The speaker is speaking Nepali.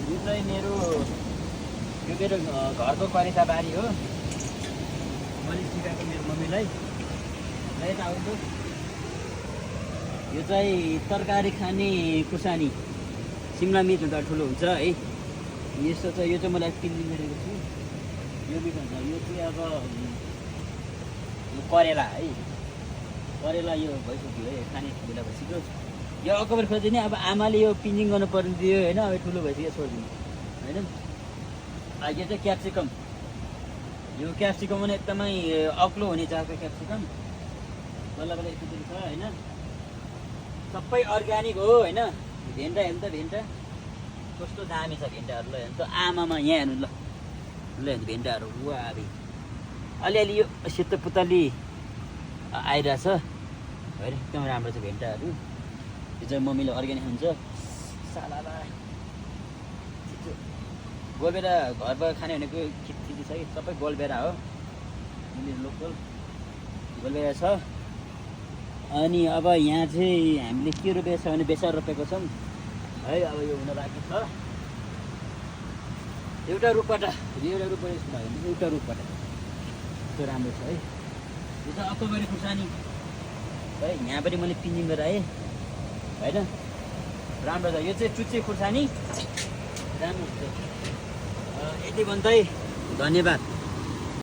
यो चाहिँ मेरो घरको करेसा बारी हो। मैले सिकाएको मेरो मम्मीलाई। यता आउँछु। यो चाहिँ तरकारी खाने खुर्सानी, सिमला मिर्च भन्दा ठुलो हुन्छ है। यस्तो चाहिँ यो चाहिँ मलाई 3 दिन गरेको छु। यो मिठो हुन्छ। यो चाहिँ अब यो करेला है। करेला यो भइसक्यो है, खाने बेला भइसक्यो। यो अक्टोबर खोजिदिने। अब आमाले यो पिन्जिङ गर्नु पर्ने थियो होइन, अब ठुलो भइसक्यो छोडिदिनु होइन। यो चाहिँ क्याप्सिकम। यो क्याप्सिकम पनि एकदमै अग्लो हुने जातको क्याप्सिकम। बल्ल बल्ल यति छ होइन। सबै अर्ग्यानिक हो होइन। भेन्डा हेर्नु त भेन्डा कस्तो दामी छ भेन्डाहरू। ल हेर्नु त आमामा यहाँ हेर्नु ल हेर्नु भेन्डाहरू। वा अबे अलिअलि यो सेतो पुतली आइरहेछ होइन। एकदम राम्रो छ भेन्डाहरू। यो चाहिँ मम्मीले अर्ग्यानिक हुन्छ। सालाला गोलबेरा घरबाट खाने भनेको खेती छ कि सबै गोलबेरा हो। लोकल गोलबेरा छ। अनि अब यहाँ चाहिँ हामीले के रोपेको छ भने बेसार रोपेको छौँ है। अब यो हुन बाँकी छ। एउटा रुखबाट एउटा रुखबाट त्यो राम्रो छ है। यो चाहिँ अक्टोबरी खुर्सानी है। यहाँ पनि मैले पिन्जिङ गरेर आएँ होइन। राम्रो छ। यो चाहिँ चुच्चे खुर्सानी राम्रो हुन्छ। यति भन्दै धन्यवाद।